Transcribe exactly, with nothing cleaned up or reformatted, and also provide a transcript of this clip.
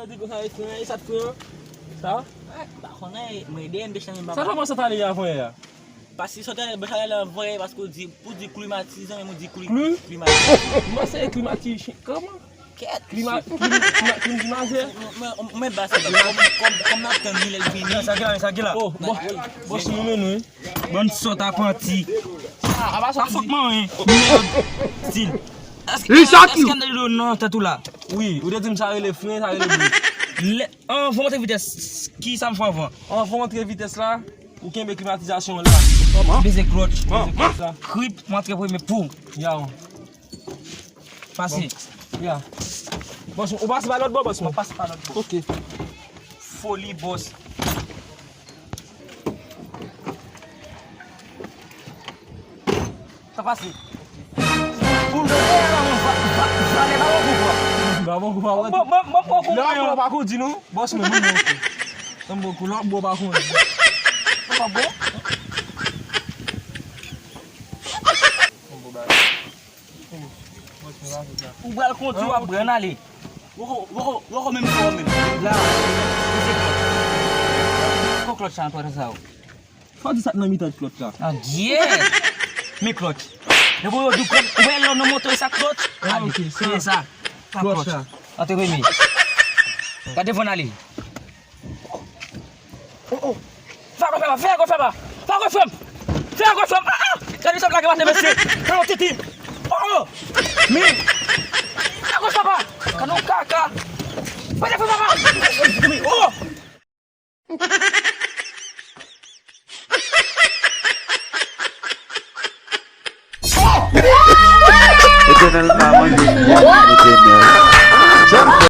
Di konsa, e fren, e sa t fren an? Sa? Mwen pa konnen, mwen ede m te chanje baba. Sa kòman sa t ale avan yè a? Paske sa t ale, sa t ale avan yè, paske ou di, pou di klimatizan, men ou di kli-, Kli? Klimatizan. Mwen se klimatiz, kòman? Kèt. Klima-, klim-, klima-, klimatize. Mwen, mwen, mwen ba sa, kòm, kòm, kòm n ap tann li lè l vini. Sa ki la, sa ki la. Oh, bò-, bòs nou men nou, wi. Bann sòt apanti. Ah, apa sa fòk mwen, wi. Mèd. Stil. Èske, èske n nan tèt ou la? Wi, ou te di m sa rele fren, sa rele brik. Lè, anvan monte vitès, ki sa m fè anvan? Anvan monte vitès la, ou kenbe klimatizasyon an la. Kòman? Beze klòtch. Beze klòtch la. Krip, mwen antre premye pou. Yaw. Pase. Bon. Ya. Bòs, ou pase pa lòt bò, bòs mwen? Mwen pase pa lòt bò. Ok. Foli, bòs. Sa pase. Pou l veye la, mwen va, va, valè pa bon kou, bò. Ba bon kou, pa bon. Bon, bon, bon, bon kou, lè w ap pran, pa kondi, non. Bòs mwen, mwen, mwen, ok. Mwen bon kou, lè w ap pran, pa kondi. Mwen pa bon. Mwen bon bagay. Ou pral kondi, w ap pran ale. Woko, woko, woko menm fò menm. La, se klòtch. Fò klòtch sa nan twatè sa yo. Fò di sa k nan mitan klòtch la. An Dye! Men klòtch. Depi yo di klòtch, ou wè lè w nan moto sa klòtch? Ah, ok, sa. Se sa. Sa klòtch la. Antre premye. Gade devan ale. Oh, oh. Fè a gòch, fè a, fè a gòch, fè a. Fè a gòch, fè m. Fè a gòch, fè m. Ah, ah. Gade sa lage maten, mesye. Gade yon titi. Oh, oh. Men. Fè a gòch, papa. Gade yon kaka. Fè a gòch, papa. Oh. Etènèl pa manje, Etènèl.